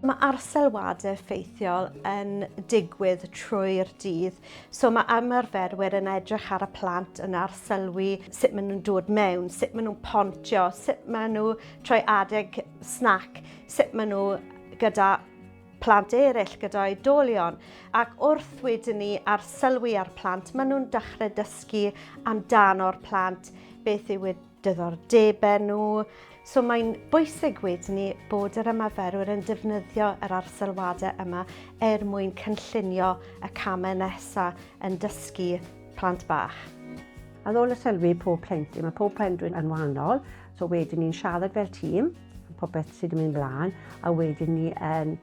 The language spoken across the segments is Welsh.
Mae arselwadau ffeithiol yn digwydd trwy'r dydd, so mae ymarferwyr yn edrych ar y plant yn arsylwi sut maen nhw'n dod mewn, sut maen nhw'n pontio, sut maen nhw troi adeg snac, sut maen nhw gyda plant eraill, gyda oedolion. Ac wrth wedyn ni arsylwi ar plant, maen nhw'n dechrau dysgu amdano'r plant, beth yw eu diddordebau nhw. So mae'n bwysig wedyn ni bod yr ymarferwyr yn defnyddio yr arsylwadau yma er mwyn cynllunio y camau nesaf yn dysgu plant bach. Ar ôl y sylwi pob plentyn, mae pob plentyn yn wahanol, so wedyn ni'n siarad fel tîm, popeth sydd yn mynd mlaen, a wedyn ni yn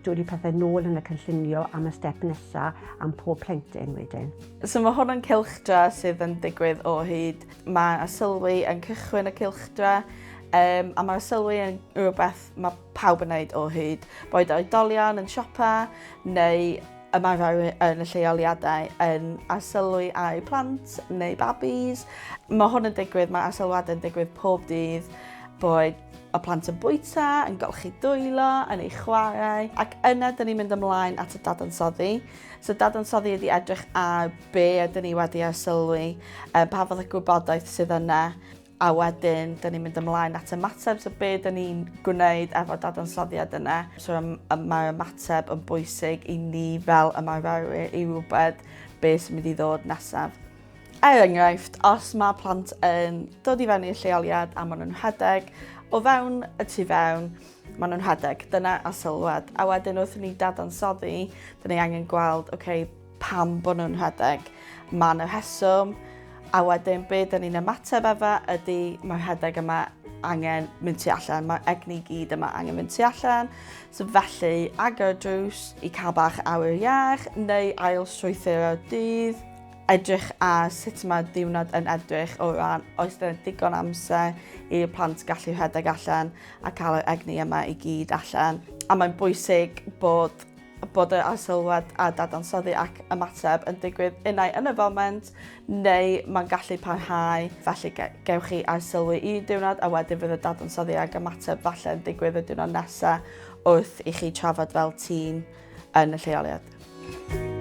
dod i pethau nôl yn y cynllunio am y step nesaf am pob plentyn wedyn. So mae hwn yn cylchdra sydd yn digwydd o hyd. Mae asylwi yn cychwyn y cylchdra um, a mae asylwi yn rhywbeth mae pawb yn gwneud o hyd. Boed oedolion yn siopa neu ymarferwyr yn y lleoliadau yn arsylwi a'u plant neu babis. Mae hwn yn digwydd, mae arsylwadau'n digwydd pob dydd, boed y plant yn bwyta, yn golchi dwylo, yn ei chwarae, ac yna dyn ni'n mynd ymlaen at y dadansoddi. So dadansoddi ydy edrych ar be ydyn ni wedi arsylwi, pa fath o gwybodaeth sydd yna, A wedyn, dyn ni'n mynd ymlaen at ymateb, so be dyn ni'n gwneud efo dadansoddiad yna. So mae'r ymateb yn bwysig i ni fel ymarferwyr i wybod be sy'n mynd i ddod nesaf. Er enghraifft, os mae plant yn dod i fewn i'r lleoliad a maen nhw'n rhedeg o fewn y tu fewn, maen nhw'n rhedeg, dyna asylwad. A wedyn wrth i ni dadansoddi, dyn ni angen gweld, oce, okay, pam bod nhw'n rhedeg. Mae yna rheswm, a wedyn be dyn ni'n ymateb efo ydy mae'r rhedeg yma angen mynd tu allan, mae'r egni gyd yma angen mynd tu allan. So felly, agor y drws i cael bach awyr iach, neu ail strwythuro dydd, edrych ar sut mae diwrnod yn edrych o ran oes yna digon amser i'r plant gallu rhedeg allan a cael yr egni yma i gyd allan. A mae'n bwysig bod bod y arsylwad a dadansoddi ac ymateb yn digwydd unai yn y foment neu mae'n gallu parhau, felly gewch chi arsylwi un diwrnod a wedyn fydd y dadansoddi ac ymateb falle yn digwydd y diwrnod nesaf wrth i chi trafod fel tîm yn y lleoliad.